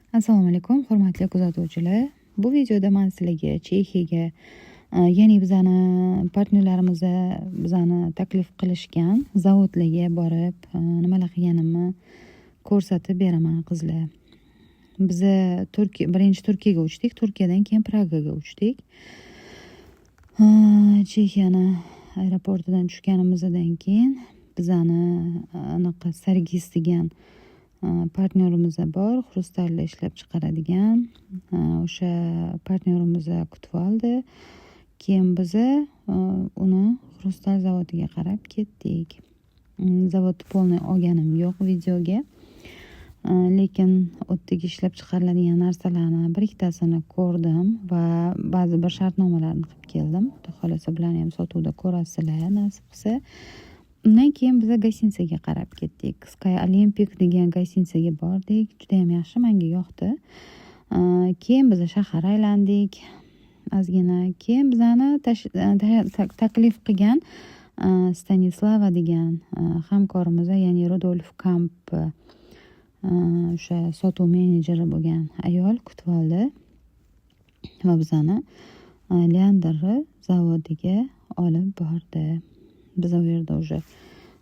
Assalomu alaykum, hurmatli kuzatuvchilar. Bu videoda men sizlarga Chexiyaga, ya'ni bizani partnyorlarimiz bizani taklif qilishgan zavodlarga borib, nimalar qilganimni ko'rsatib beraman, qizlar. Biza Turkiya, birinchi Turkiyaga uchdik, Turkiyadan keyin Pragaga uchdik. Chexiyani aeroportidan tushganimizdan keyin bizani anaqa Sargis degan partnyorimiz bor, xrustalni ishlab chiqaradigan. O'sha partnyorimiz kutib oldi. Keyin biza uni xrustal zavodiga qarab ketdik. Zavodni полный olganim yo'q videoga. Lekin u yerdagi ishlab chiqariladigan narsalarni bir ikkitasini ko'rdim va ba'zi bir shartnomalarni qilib keldim. Xudo xohlasa, bularni ham sotuvda ko'rasizlar, nasib qilsa. Undan keyin biza гостиница ga qarab ketdik. Sky Olympic degan гостиница ga bordik. Judayam yaxshi, menga yoqdi. Keyin biza shahar aylandik ozgina. Keyin bizani taklif qilgan Stanislava degan hamkorimiz, ya'ni Rudolf Kamp o'sha sotuv menejeri bo'lgan ayol kutib oldi va bizani Leanderni zavodiga olib bordi. Biz u yerda уже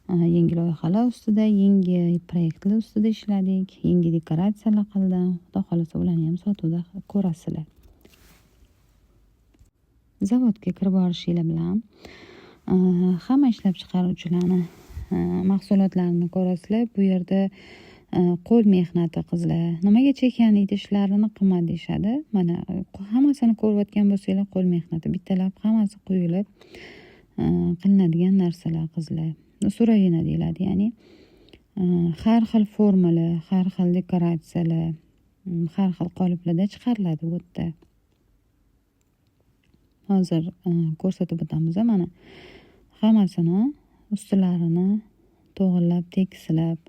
yangi loyihalar ustida, yangi proyektlar ustida ishladik, yangi dekoratsiyalar qildim. Xudo xohlasa, ularni ham sotuvda ko'rasizlar. Zavodga kirib borishinglar bilan hamma ishlab chiqaruvchilarni mahsulotlarini ko'rasizlar. Bu yerda qo'l mehnati, qizlar. Nimaga Chexiyani idishlarini qimmat deyishadi? Mana, hammasini ko'rayotgan bo'lsanglar, qo'l mehnati. Bittalab hammasi quyilib qilinadigan narsalar, qizlar. Суровина deyiladi, ya'ni har xil formalar, har xil dekoratsiyalar, har xil qoliplarda chiqariladi bu yerda. Hozir ko'rsatib o'tamiz, mana, hammasini ustilarini to'g'irlab, tekislab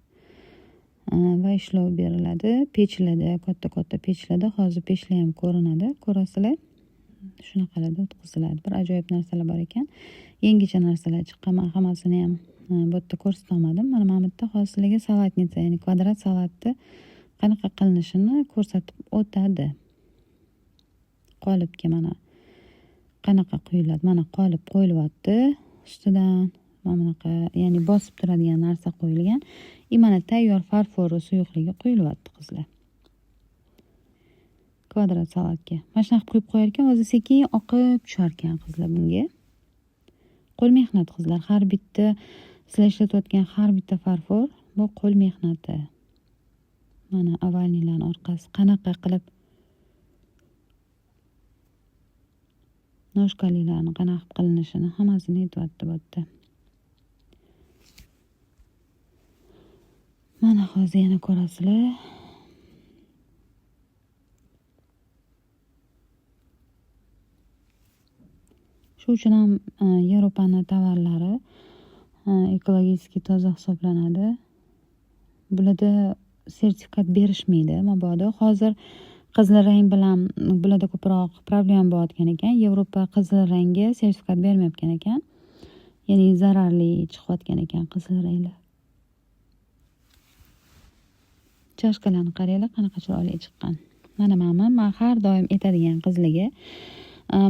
va ishlov beriladi. Pechlarda, katta-katta pechlarda, hozir pechlar ham ko'rinadi, ko'rasizlar. Shunaqalarda o'tkaziladi. Bir ajoyib narsalar bor ekan. Yangicha narsalar chiqqan. Man hammasini ham bu yerda ko'rsata olmadim. Mana bu yerda hozir sizlarga салатница, ya'ni kvadrat salatni qanaqa qilinishini ko'rsatib o'tadi. Qolipga mana qanaqa quyiladi. Mana, qolip qo'yilyapti. Ustidan mana bunaqa, ya'ni bosib turadigan narsa qo'yilgan. И mana tayyor farfor suyuqligi quyilyapti, qizlar. Kvadrat salatga. Mana shunaqa qilib quyib qo'yar ekan, o'zi sekin oqib tushar ekan, qizlar, bunga. Qo'l mehnati, qizlar. Har bitta sizlar ishlatayotgan har bitta farfor bu qo'l mehnati. Mana, овальный larni orqasi qanaqa qilib, ножка lilarni qanaqa qilib qilinishini hammasini aytyapti bu yerda. Mana, hozir yana ko'rasizlar. Shu uchun ham Yevropani tovarlari ekologik toza hisoblanadi. Bularda sertifikat berishmaydi mabodo. Hozir qizil rang bilan bularda ko'proq problema bo'layotgan ekan. Yevropa qizil rangga sertifikat bermayotgan ekan. Ya'ni zararli chiqayotgan ekan qizil ranglar. Чашка larni qaranglar, qanaqa chiroyli chiqqan. Mana man har doim aytadigan qizlarga,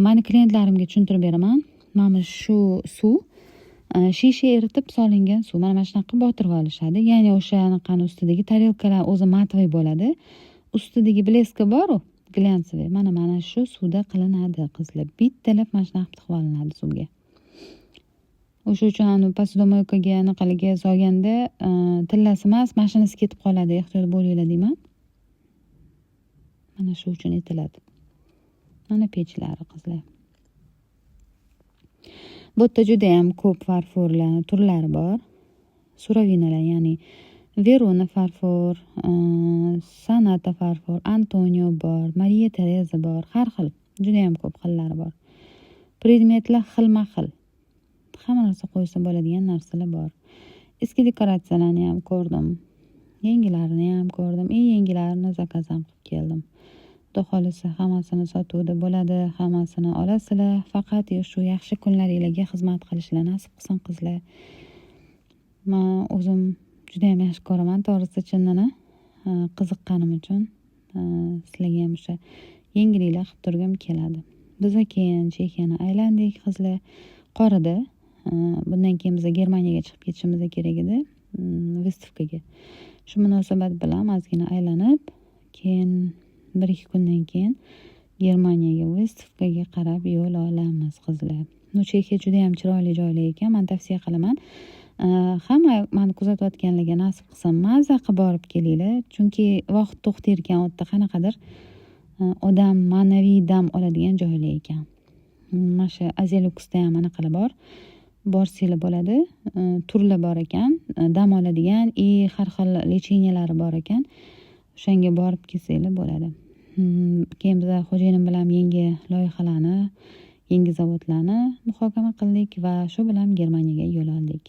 mani klientlarimga tushuntirib beraman. Mana shu suv shisha eritib solingan suv. Mana shunaqa qilib botirib olishadi. Ya'ni o'sha anaqani ustidagi tarelkalar o'zi матовый bo'ladi. Ustidagi блеска bor-u, глянцевый. Mana shu suvda qilinadi, qizlar. Bittalab mana shunaqa qilib tiqib olinadi suvga. O'sha uchun anu посудомойка ga, anaqalarga solganda tillasi emas, mashinasi ketib qoladi, ehtiyot bo'linglar deyman. Mana shu uchun aytiladi. Mana pechlari, qizlar. Bu yerda juda ham ko'p farforlar turlari bor. Суровина lar, ya'ni Verona farfor, Sonata farfor, Antonio bor, Mariya Tereza bor, har xil, juda ham ko'p xillari bor. Predmetlar xilma-xil. Hamma narsa qo'ysa bo'ladigan narsalar bor. Eski dekoratsiyalarni ham ko'rdim. Yangilarini ham ko'rdim. Eng yangilarini zakaz ham qilib keldim. Xudo xohlasa, hammasini sotuvda bo'ladi, hammasini olasizlar. Faqat shu yaxshi kunlaringlarga xizmat qilishlar nasib qilsin, qizlar. Man o'zim juda ham yaxshi ko'raman, to'g'risi, chinnini qiziqqanim uchun. Sizlarga ham o'sha yengilliklar qilib turgim keladi. Biza keyin Chexiyani aylandik, qizlar. Qor edi. Bundan keyin biza Germaniyaga chiqib ketishimiz kerak edi, выставка ga. Shu munosabat bilan ozgina aylanib, keyin 1-2 kundan keyin Germaniyaga выставка ga qarab yo'l olamiz, qizlar. Ну, Chexiya judayam chiroyli joylar ekan, man tavsiya qilaman. Hamma mani kuzatayotganlarga, nasib qilsa, maza qilib borib kelinglar, chunki vaqt to'xtar ekan u yerda, qanaqadir odam ma'naviy dam oladigan joylar ekan. Mana shu Aziya Luksda ham anaqalar bor, borsanglar bo'ladi. Turlar bor ekan, dam oladigan и har xil лечения lari bor ekan, o'shanga borib kelsanglar bo'ladi. Keyin biza xo'jayinim bilan yangi loyihalarni, yangi zavodlarni muhokama qildik va shu bilan Germaniyaga yo'l oldik.